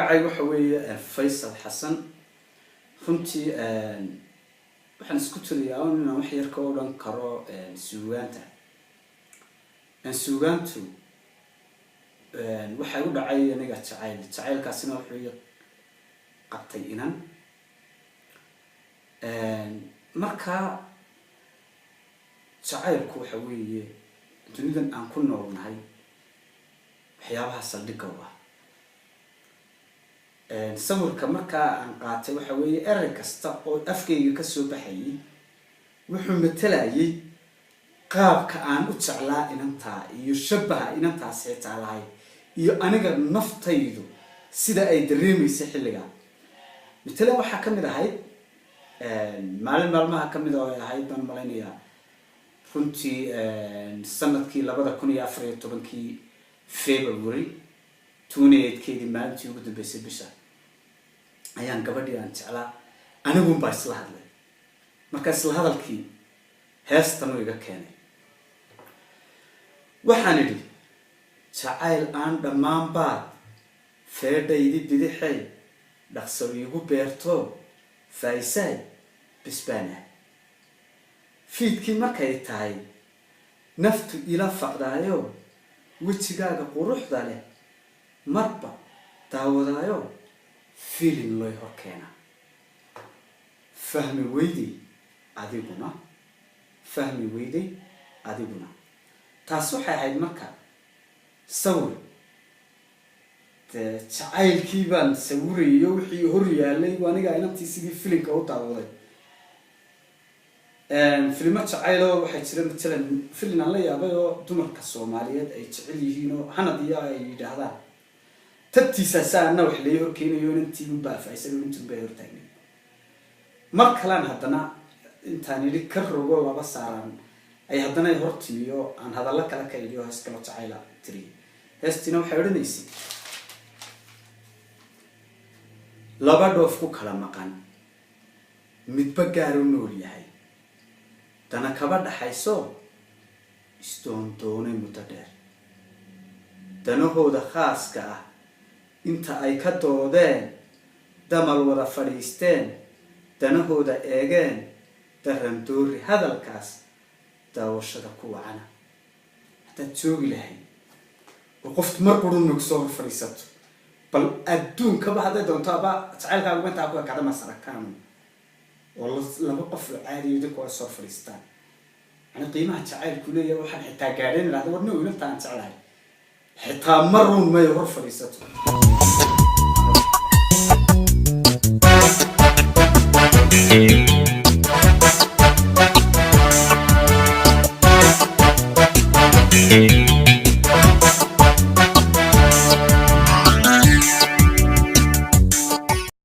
Magacaygu waxa weeye Faysal Xasan. Runtii waxaan isku tiriyaa un inaan wax yar ka odhan karo suugaanta. Suugaantu waxay u dhacay aniga jacayl, jacaylkaasina wuxuu i qabtay inan. Marka jacaylku waxa weeye dunidan aan ku noolnahay waxyaabaha saldhigga u ah. Sawirka markaa aan qaatay waxa weeye erey kasta oo afkayga kasoo baxayay wuxuu matalayay qaabka aan u jeclaa inantaa iyo shabaha inantaas xitaa lahayd iyo aniga naftaydu sida ay dareemaysa xilligaa. Matalan, waxaa kamid ahayd maalin maalmaha kamid oo ay ahayd, baan malaynayaa runtii, sanadkii 2014-kii, February 28-keedii, maalintii ugu dambeysay bisha, ayaan gabadhii aan jeclaa anigun baa isla hadlay. Marka isla hadalkii heestan uu iga keenay. Waxaan idhi: "Jacayl aan dhammaan baad feedhaydi bidixay dhaqso iigu beerto, faa'isaay bisbaanah. Fiidkii markay tahay naftu ila faqdaayo, wejigaaga quruxda leh marba daawadaayo, filin lay hor keenaa. Fahmi weyday adiguna, fahmi weyday adiguna." Taas waxay ahayd marka sawir dee jacaylkii baan sawirayo wixii hor yaalay. Aniga inantii sidii filimka u daawaday, filimo jacayloo waxay jira. Matalan, filin aan la yaabay oo dumarka Soomaaliyeed ay jecel yihiin oo Hanad iyo ay yidhaahdaan, tabtiisa saana wax laga horkeenayo, inantii unbaa afaysan, inantii unbaa hortaagnay. Mar kalaan haddana intaan yidhi ka rogo laba saaraan ay haddana hor timiyo, aan hadallo kale ka idhi oo hees kalo jacayla tiriy. Heestiina waxay odhanaysay: "Laba dhoof ku kala maqan, midba gaar u nool yahay, dana kaba dhaxayso, isdoondoonay muddo dheer, danahooda khaaska ah inta ay ka doodeen, damal wada fadhiisteen, danahooda eegeen, darandoori hadalkaas daawashada ku wacana." Haddaad joogi lahayd oo qofki mar qurun nagu soo hor fadhiisato, bal adduunkaba hadday doonto aba jacaylkaaguba intaa ku ekada masaragtaan oo laba qof oo caadiyo dadku waa soo fadhiistaan, yani qiimaha jacaylku leeyahay waxaan xitaa gaadhayn idhahda war nin inanta aan jeclahay xitaa marun may hor fadhiisato.